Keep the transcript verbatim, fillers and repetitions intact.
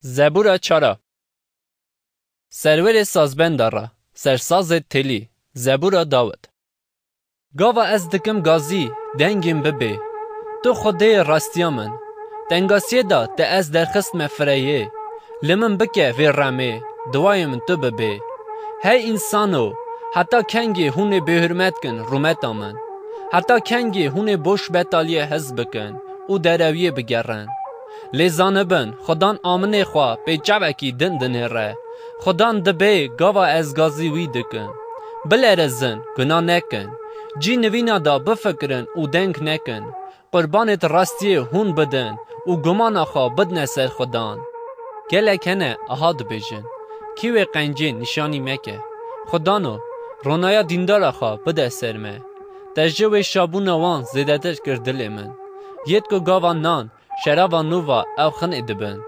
Zebûra çara. Serwerê sazbenda re, sersazê têlî, zebûra Dawid. Gava ez dikim gazî, dengên bibê. Tu Xwedê rastiya min. Tengasiyê de te ez derxistme fireyê. Li min bike vê remê, duayê min tu bibê. Hey însano, heta kengê hûn ê bêhurmet kin rûmeta min? Heta kengê hûn ê boş betaliyê hez bikin û derewiyê bigerin? Lê zanibin, Xudan aminê xwe pê çavekî din dinêre. Xudan dibê gava ez gazî wî dikim. Bilerizin, guna nekin. Cî nivîna de bifikirin û deng nekin. Qurbanêt rastiyê hûn bidin û gumana xwe bidne ser Xudan. Gelek hene aha dibêjin, kî wê qencê nîşanî meke. Xudano, ronaya dîndara xwe bide ser me. Te ji wê şabûna wan zêdetir kir dilê min. Yêt ku gava nan, şerava nû ve ew xinê dibin.